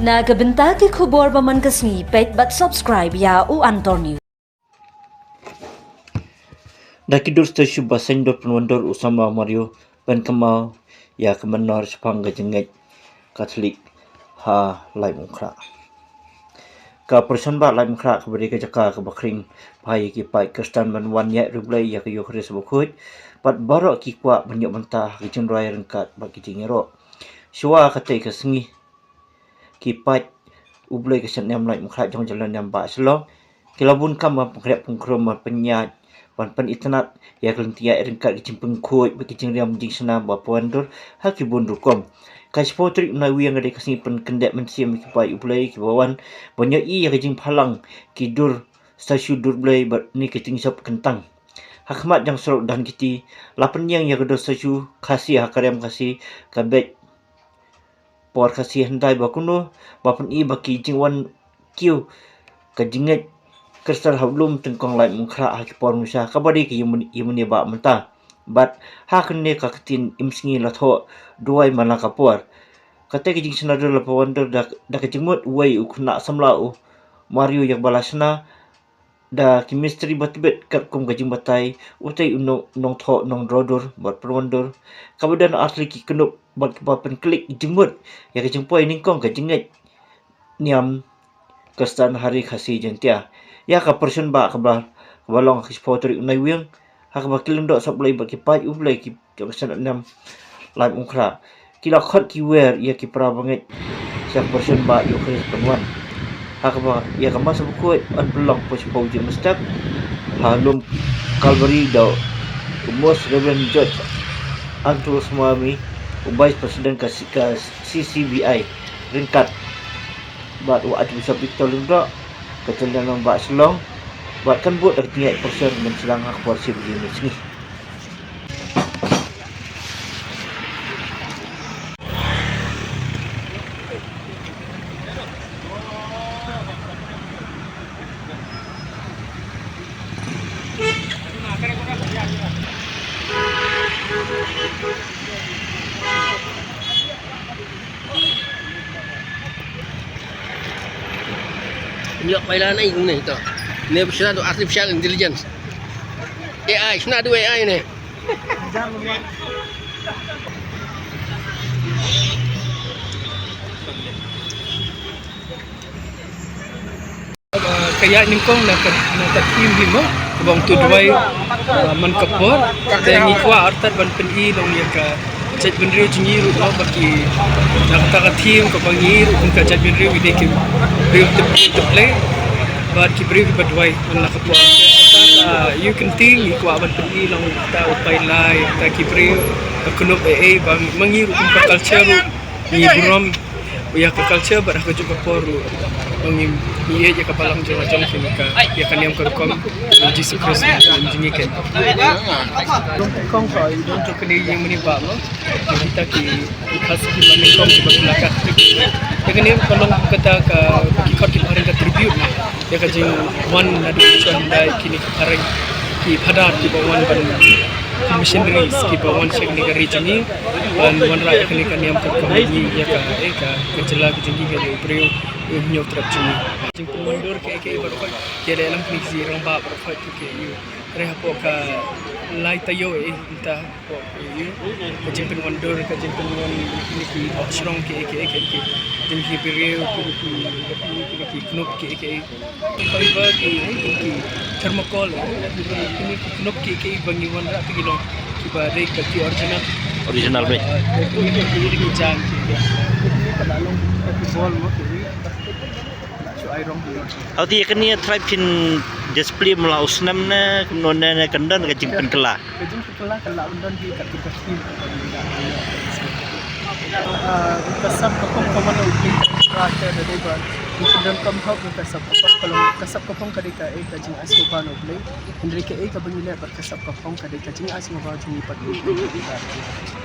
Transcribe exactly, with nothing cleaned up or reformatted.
Na ka bynta ki khubor ba man ka sngi, peit bad subscribe ïa u Antor News. Da ki dur statue ba seng dur pynwandur u samla Mario ban kynmaw ïa ka mynnor shaphang ka jingngeit Katholik ha Laitumkhrah. Ka pyrshon ba Laitumkhrah kaba dei ka jaka kaba khring ba ïa ki paid Khristan ban wan ïaid riewblei ïa ka Eukharist bakhuid bad baroh ki kwah ban ïoh bynta ha ka jingrwai ryngkat bad ki jingïaroh. Shuwa katei ka sngi ki paid U Blei ka Shnong Niam Laitumkhrah jong Jylla Niam Bah Shillong ki la bun kam ban pynkhreh pynkhrum ban pynïaid ban pynitynnad ïa ka lynti ïaid ryngkat ki jingpynkhuid bad ki jingriam jingsnam ba pynwandur ha ki bun rukom. Ka shiphew tarik u Naiwieng ka dei ka sngi pynkyndit mynsiem ïa ki paid U Blei kiba wan ban ïohi ïa ka jingphalang ki dur statue dur blei bad ne ki jingshop kyntang. Ha khmat jong surok Dhankheti la pynïeng ïa ka dur statue Khasi ha ka riam Khasi, ka beit por Khasi hyndai ba kumno ba pyni ba ki jingwan kiew ka jingngeit Khristan ha u lum tyngkong Laitumkhrah ha ki por mynshuwa kaba dei ka ïa mane ba mynta. Bad ha kane ka ktien im sngi la thoh duwai man la ka por. Katei ka jingshna dur la pynwandur da, da ka jingmut uwei u khynnah samla u Mario ïa kaba la shna da ki mistri ba tbit katkum ka jingbatai, utei u nong, nongthoh nongdro dur bad pynwandur kaba don artylli ki knup bad kaba pynklik jingmut ïa ka jingpoi nyngkong ka jingngeit niam Khristan ha ri Khasi Jaiñtia. Ïa ka pyrshon ba kaba, kaba long ha ka shiphew tarik u Naiwieng ha kaba ki lyngdoh sop Blei bad ki paid U Blei ki jong ka Shnong Niam Laitumkhrah ki la khot ki wer ïa ki para bangeit sha ka pyrshon ba ïa u Khrist pynwan. Ha kaba ïa ka Mass bakhuid yn pynlong phew shiphew jingmut step ha lum Calvary da u Most Reverend George Anthony Swami, u Vice President ka, ka C C B I ryngkat bad u Archbishop Victor Lyngdoh, ka Jylla Niam Bah Shillong bad kan bud da ka jingïaid pyrshon ban sdang ha ka por shi baje mynsngi. Nyok pailan ai ngne to. Ne shna tu artificial intelligence. A I, shna tu A I ne. Ka ïaid nyngkong na ka, na ka theme hi mo, kaba ong to duwai, ah, man ka por, te ngi kwah artat ban pyni long ïa ka jaitbynriew jong ngi ruh mo, ba ki, na kata ka theme kaba ngi ruh kum ka jaitbynriew ngi dei ki briew tip, tip lei, bad ki briew kiba duwai man la ka por. Te kata ka ïa ka theme ngi kwah ban pyni long kata u pailai, kata ki briew, ka kynnoh ei ei ba ma ngi ruh kum ka culture ruh ngi burom ïa ka culture bad ha kajuh ka por ruh ba ngi, ngi ïeit ïa ka balang jong la jong ki, ka, ïa ka niam ka rukom jong Jisu Khrist jong ngi ken. Long kong ka, long to kane ïa mane ba mo. Kita ki, ki Khasi kiba nyngkong kiba pynlaka. Ïa kane ka long kata ka, ki khot kiba ring ka tribute. Ïa ka jingwan naduh shuwa hyndai kine ki phareng, ki phadar kiba wan ban, ki missionaries kiba wan sha kane ka ri jong ngi ban wanrah ïa kane ka niam ka rukom jong ngi ïa ka, eh, ka, ka jylla ka jong ngi, ka jong u briew u hynñiew trep jong ngi. Jingpynwandur kiei kiei baroh khoit, ki ïaleh lang kine ki rangbah baroh khoit ki, ki ïa, hynrei hapoh ka lai taïew eh, mynta Ka jingpynwandur, ka jingpynwan kine ki boh shrong kiei kiei, ki jong ki briew, kine ki, kine ki knup kiei kiei. Ki fiber, ki, ki thermocol, kine ki knup kiei kiei ba ngi wanrah, ki long kiba dei ka, ki original. Original beit. Ah, kine ki, kine ki jang kiei kiei. Kine ka la long ka ki bol mo kiei. Shu ai rong ki long. Hau ti kane tribe phin display ma la u snem ne, kumno ne, ne kan don ka jingpynkylla. Ka jingpynkylla kan lah ban don hi katkum ka theme kaba ngi la, ah, ka sap ka phong ka wan na u Blei, ka, ka dei ba ngi pyndonkam hok ka sap ka phong ka long, ka sap ka phong ka dei ka, eh, ka jingai sngewbha na u Blei. Hynrei kaei kaba ngi leh bad ka sap ka phong ka dei ka jingai sngewbha jong ngi pat u Blei.